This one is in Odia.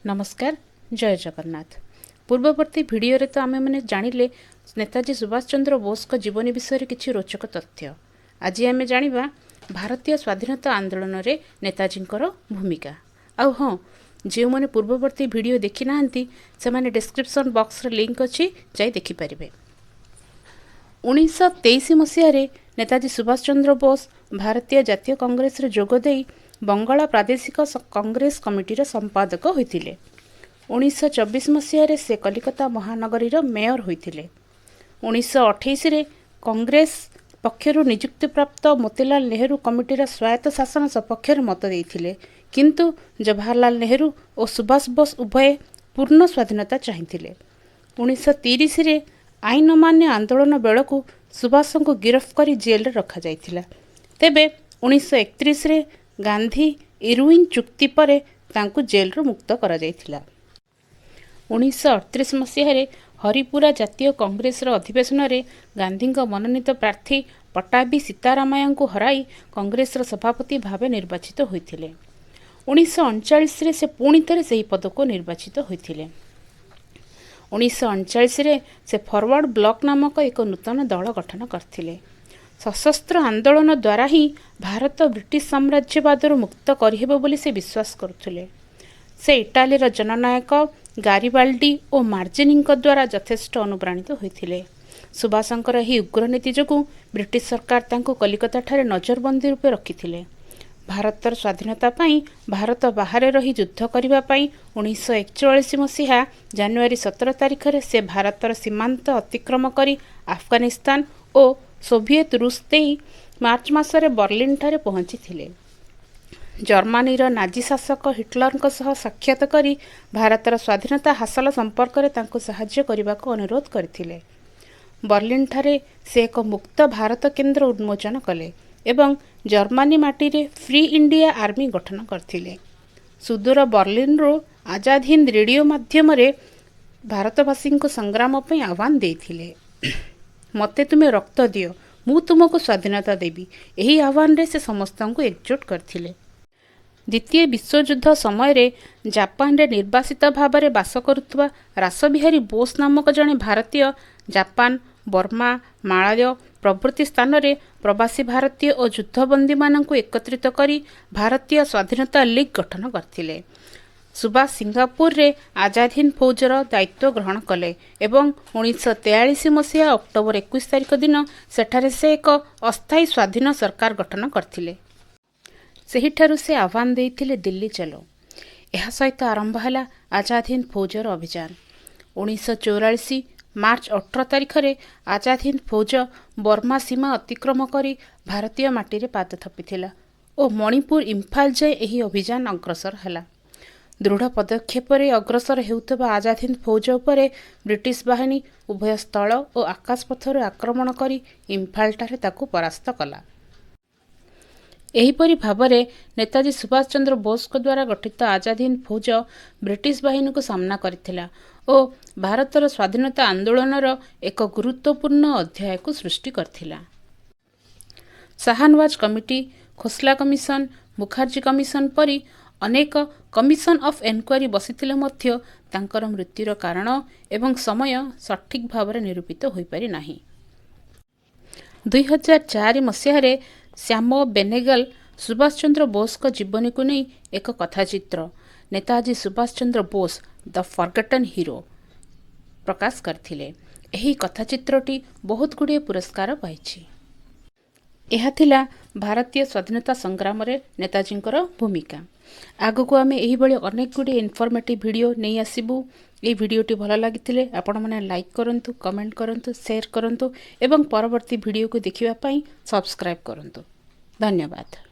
ନମସ୍କାର, ଜୟ ଜଗନ୍ନାଥ। ପୂର୍ବବର୍ତ୍ତୀ ଭିଡ଼ିଓରେ ତ ଆମେମାନେ ଜାଣିଲେ ନେତାଜୀ ସୁଭାଷ ଚନ୍ଦ୍ର ବୋଷଙ୍କ ଜୀବନୀ ବିଷୟରେ କିଛି ରୋଚକ ତଥ୍ୟ। ଆଜି ଆମେ ଜାଣିବା ଭାରତୀୟ ସ୍ୱାଧୀନତା ଆନ୍ଦୋଳନରେ ନେତାଜୀଙ୍କର ଭୂମିକା। ଆଉ ହଁ, ଯେଉଁମାନେ ପୂର୍ବବର୍ତ୍ତୀ ଭିଡ଼ିଓ ଦେଖିନାହାନ୍ତି, ସେମାନେ ଡେସ୍କ୍ରିପସନ୍ ବକ୍ସରେ ଲିଙ୍କ୍ ଅଛି, ଯାଇ ଦେଖିପାରିବେ। 1923 ମସିହାରେ ନେତାଜୀ ସୁଭାଷ ଚନ୍ଦ୍ର ବୋଷ ଭାରତୀୟ ଜାତୀୟ କଂଗ୍ରେସରେ ଯୋଗ ଦେଇ ବଙ୍ଗଳା ପ୍ରାଦେଶିକ କଂଗ୍ରେସ କମିଟିର ସମ୍ପାଦକ ହୋଇଥିଲେ। 1924 ମସିହାରେ ସେ କଲିକତା ମହାନଗରୀର ମେୟର ହୋଇଥିଲେ। 1928ରେ କଂଗ୍ରେସ ପକ୍ଷରୁ ନିଯୁକ୍ତିପ୍ରାପ୍ତ ମୋତିଲାଲ ନେହେରୁ କମିଟିର ସ୍ୱାୟତ୍ତ ଶାସନ ସପକ୍ଷରେ ମତ ଦେଇଥିଲେ, କିନ୍ତୁ ଜବାହରଲାଲ ନେହେରୁ ଓ ସୁଭାଷ ବୋଷ ଉଭୟେ ପୂର୍ଣ୍ଣ ସ୍ୱାଧୀନତା ଚାହିଁଥିଲେ। 1930ରେ ଆଇନ ଅମାନ୍ୟ ଆନ୍ଦୋଳନ ବେଳକୁ ସୁଭାଷଙ୍କୁ ଗିରଫ କରି ଜେଲରେ ରଖାଯାଇଥିଲା। ତେବେ 1931ରେ ଗାନ୍ଧୀ ଇରୱିନ୍ ଚୁକ୍ତି ପରେ ତାଙ୍କୁ ଜେଲରୁ ମୁକ୍ତ କରାଯାଇଥିଲା। 1938 ମସିହାରେ ହରିପୁରା ଜାତୀୟ କଂଗ୍ରେସର ଅଧିବେଶନରେ ଗାନ୍ଧୀଙ୍କ ମନୋନୀତ ପ୍ରାର୍ଥୀ ପଟ୍ଟାଭି ସୀତାରାମାୟାଙ୍କୁ ହରାଇ କଂଗ୍ରେସର ସଭାପତି ଭାବେ ନିର୍ବାଚିତ ହୋଇଥିଲେ। 1939ରେ ସେ ପୁଣି ଥରେ ସେହି ପଦକୁ ନିର୍ବାଚିତ ହୋଇଥିଲେ। 1939ରେ ସେ ଫରୱାର୍ଡ ବ୍ଲକ୍ ନାମକ ଏକ ନୂତନ ଦଳ ଗଠନ କରିଥିଲେ। ସଶସ୍ତ୍ର ଆନ୍ଦୋଳନ ଦ୍ୱାରା ହିଁ ଭାରତ ବ୍ରିଟିଶ ସାମ୍ରାଜ୍ୟବାଦରୁ ମୁକ୍ତ କରିହେବ ବୋଲି ସେ ବିଶ୍ୱାସ କରୁଥିଲେ। ସେ ଇଟାଲୀର ଜନନାୟକ ଗାରିବାଲ୍ଡି ଓ ମାଜିନିଙ୍କ ଦ୍ୱାରା ଯଥେଷ୍ଟ ଅନୁପ୍ରାଣିତ ହୋଇଥିଲେ। ସୁଭାଷଙ୍କର ଏହି ଉଗ୍ରନୀତି ଯୋଗୁଁ ବ୍ରିଟିଶ ସରକାର ତାଙ୍କୁ କଲିକତାଠାରେ ନଜରବନ୍ଦୀ ରୂପେ ରଖିଥିଲେ। ଭାରତର ସ୍ୱାଧୀନତା ପାଇଁ ଭାରତ ବାହାରେ ରହି ଯୁଦ୍ଧ କରିବା ପାଇଁ 1941 ମସିହା ଜାନୁଆରୀ 17 ତାରିଖରେ ସେ ଭାରତର ସୀମାନ୍ତ ଅତିକ୍ରମ କରି ଆଫଗାନିସ୍ତାନ ଓ ସୋଭିଏତ ରୁଷ ଦେଇ ମାର୍ଚ୍ଚ ମାସରେ ବର୍ଲିନଠାରେ ପହଞ୍ଚିଥିଲେ। ଜର୍ମାନୀର ନାଜି ଶାସକ ହିଟଲରଙ୍କ ସହ ସାକ୍ଷାତ କରି ଭାରତର ସ୍ୱାଧୀନତା ହାସଲ ସମ୍ପର୍କରେ ତାଙ୍କୁ ସାହାଯ୍ୟ କରିବାକୁ ଅନୁରୋଧ କରିଥିଲେ। ବର୍ଲିନଠାରେ ସେ ଏକ ମୁକ୍ତ ଭାରତ କେନ୍ଦ୍ର ଉନ୍ମୋଚନ କଲେ ଏବଂ ଜର୍ମାନୀ ମାଟିରେ ଫ୍ରି ଇଣ୍ଡିଆ ଆର୍ମି ଗଠନ କରିଥିଲେ। ସୁଦୂର ବର୍ଲିନରୁ ଆଜାଦ ହିନ୍ଦ ରେଡ଼ିଓ ମାଧ୍ୟମରେ ଭାରତବାସୀଙ୍କୁ ସଂଗ୍ରାମ ପାଇଁ ଆହ୍ୱାନ ଦେଇଥିଲେ। "ମୋତେ ତୁମେ ରକ୍ତ ଦିଅ, ମୁଁ ତୁମକୁ ସ୍ୱାଧୀନତା ଦେବି", ଏହି ଆହ୍ୱାନରେ ସେ ସମସ୍ତଙ୍କୁ ଏକଜୁଟ କରିଥିଲେ। ଦ୍ୱିତୀୟ ବିଶ୍ୱଯୁଦ୍ଧ ସମୟରେ ଜାପାନରେ ନିର୍ବାସିତ ଭାବରେ ବାସ କରୁଥିବା ରାସବିହାରୀ ବୋଷ ନାମକ ଜଣେ ଭାରତୀୟ ଜାପାନ, ବର୍ମା, ମାଳୟ ପ୍ରଭୃତି ସ୍ଥାନରେ ପ୍ରବାସୀ ଭାରତୀୟ ଓ ଯୁଦ୍ଧବନ୍ଦୀମାନଙ୍କୁ ଏକତ୍ରିତ କରି ଭାରତୀୟ ସ୍ୱାଧୀନତା ଲିଗ୍ ଗଠନ କରିଥିଲେ। ସୁଭାଷ ସିଙ୍ଗାପୁରରେ ଆଜାଦ ହିନ୍ଦ ଫୌଜର ଦାୟିତ୍ୱ ଗ୍ରହଣ କଲେ ଏବଂ 1943 ମସିହା ଅକ୍ଟୋବର 21 ତାରିଖ ଦିନ ସେଠାରେ ସେ ଏକ ଅସ୍ଥାୟୀ ସ୍ୱାଧୀନ ସରକାର ଗଠନ କରିଥିଲେ। ସେହିଠାରୁ ସେ ଆହ୍ୱାନ ଦେଇଥିଲେ, "ଦିଲ୍ଲୀ ଚଲୋ"। ଏହା ସହିତ ଆରମ୍ଭ ହେଲା ଆଜାଦ ହିନ୍ଦ ଫୌଜର ଅଭିଯାନ। 1944 ମାର୍ଚ୍ଚ 18 ତାରିଖରେ ଆଜାଦ ହିନ୍ଦ ଫୌଜ ବର୍ମା ସୀମା ଅତିକ୍ରମ କରି ଭାରତୀୟ ମାଟିରେ ପାଦ ଥାପିଥିଲା ଓ ମଣିପୁର ଇମ୍ଫାଲ ଯାଏ ଏହି ଅଭିଯାନ ଅଗ୍ରସର ହେଲା। ଦୃଢ଼ ପଦକ୍ଷେପରେ ଅଗ୍ରସର ହେଉଥିବା ଆଜାଦ ହିନ୍ଦ ଫୌଜ ଉପରେ ବ୍ରିଟିଶ ବାହିନୀ ଉଭୟ ସ୍ଥଳ ଓ ଆକାଶପଥରୁ ଆକ୍ରମଣ କରି ଇମ୍ଫାଲଠାରେ ତାକୁ ପରାସ୍ତ କଲା। ଏହିପରି ଭାବରେ ନେତାଜୀ ସୁଭାଷ ଚନ୍ଦ୍ର ବୋଷଙ୍କ ଦ୍ୱାରା ଗଠିତ ଆଜାଦ ହିନ୍ଦ ଫୌଜ ବ୍ରିଟିଶ ବାହିନୀକୁ ସାମ୍ନା କରିଥିଲା ଓ ଭାରତର ସ୍ୱାଧୀନତା ଆନ୍ଦୋଳନର ଏକ ଗୁରୁତ୍ୱପୂର୍ଣ୍ଣ ଅଧ୍ୟାୟକୁ ସୃଷ୍ଟି କରିଥିଲା। Shahnawaz committee, Khosla commission, Mukherjee commission ପରି ଅନେକ କମିଶନ ଅଫ୍ ଏନକ୍ୱାରି ବସିଥିଲେ ମଧ୍ୟ ତାଙ୍କର ମୃତ୍ୟୁର କାରଣ ଏବଂ ସମୟ ସଠିକ୍ ଭାବରେ ନିରୂପିତ ହୋଇପାରି ନାହିଁ। 2004 ମସିହାରେ ଶ୍ୟାମ ବେନେଗଲ ସୁଭାଷ ଚନ୍ଦ୍ର ବୋଷଙ୍କ ଜୀବନୀକୁ ନେଇ ଏକ କଥାଚିତ୍ର ନେତାଜୀ ସୁଭାଷ ଚନ୍ଦ୍ର ବୋଷ ଦ ଫରଗଟନ୍ ହିରୋ ପ୍ରକାଶ କରିଥିଲେ। ଏହି କଥାଚିତ୍ରଟି ବହୁତ ଗୁଡ଼ିଏ ପୁରସ୍କାର ପାଇଛି। ଏହା ଥିଲା ଭାରତୀୟ ସ୍ୱାଧୀନତା ସଂଗ୍ରାମରେ ନେତାଜୀଙ୍କର ଭୂମିକା। ଆଗକୁ ଆମେ ଏହିଭଳି ଅନେକ ଗୁଡ଼ିଏ ଇନଫର୍ମେଟିଭ୍ ଭିଡ଼ିଓ ନେଇ ଆସିବୁ। ଏହି ଭିଡ଼ିଓଟି ଭଲ ଲାଗିଥିଲେ ଆପଣମାନେ ଲାଇକ୍ କରନ୍ତୁ, କମେଣ୍ଟ କରନ୍ତୁ, ସେୟାର କରନ୍ତୁ ଏବଂ ପରବର୍ତ୍ତୀ ଭିଡ଼ିଓକୁ ଦେଖିବା ପାଇଁ ସବସ୍କ୍ରାଇବ୍ କରନ୍ତୁ। ଧନ୍ୟବାଦ।